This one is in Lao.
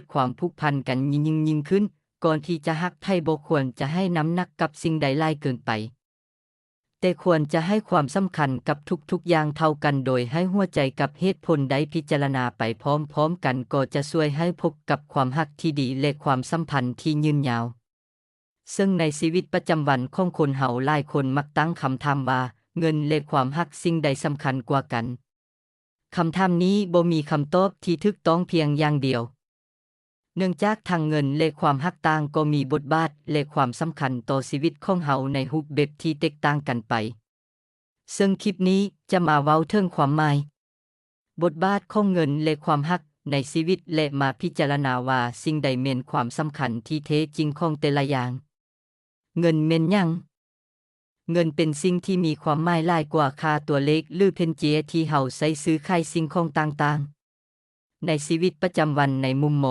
ດຄວາມຜູກພັນກັນຍິ່ງໆຂຶ້ນ. ກ່ອນທີ່ຈະຮັກໃຜ, ບໍ່ຄວນຈະໃຫ້ນ້ຳໜັກກັບສິ່ງໃດຫຼາຍເກີນໄປ, ແຕ່ຄວນຈະໃຫ້ຄວາມສຳຄັນກັບທຸກໆຢ່າງເທົ່າກັນ, ໂດຍໃຫ້ຫົວໃຈກັບເຫດຜົນໄດ້ພິຈາລະນາໄປພ້ອມໆກັນ, ກໍຈະຊ່ວຍໃຫ້ພົບກັບຄວາມຮັກທີ່ດີ ແລະ ຄວາມສຳພັນທີ່ຍືນຍາວ. ເຊິ່ງໃນຊີວິດປະຈຳວັນຂອງຄົນເຮົາ, ຫຼາຍຄົນມັກຕັ້ງຄຳຖາມວ່າ ເງິນ ແລະ ຄວາມຮັກ, ສິ່ງໃດສຳຄັນກວ່າກັນ? ຄຳຖາມນີ້ບໍ່ມີຄຳຕອບທີ່ຖືກຕ້ອງພຽງຢ່າງດຽວ, ເນື່ອງຈາກທັງເງິນ ແລະ ຄວາມຮັກຕ່າງກໍມີບົດບາດ ແລະ ຄວາມສຳຄັນຕໍ່ຊີວິດຂອງເຮົາໃນຮູບແບບທີ່ແຕກຕ່າງກັນໄປ. ເຊິ່ງຄລິບນີ້ຈະມາເວົ້າເຖິງຄວາມໝາຍ, ບົດບາດຂອງເງິນ ແລະ ຄວາມຮັກໃນຊີວິດ ແລະ ມາພິຈາລະນາວ່າສິ່ງໃດແມ່ນຄວາມສຳຄັນທີ່ແທ້ຈິງຂອງແຕ່ລະຢ່າງ. ເງິນແມ່ນຫຍັງ? ເງິນເປັນສິ່ງທີ່ມີຄວາມໝາຍຫຼາຍກວ່າຄ່າຕົວເລກ ຫຼື ເພັນເຈຍທີ່ເຮົາໃຊ້ຊື້ຂາຍສິ່ງຂອງຕ່າງໆໃນຊີວິດປະຈຳວັນ. ໃນມຸມມອງ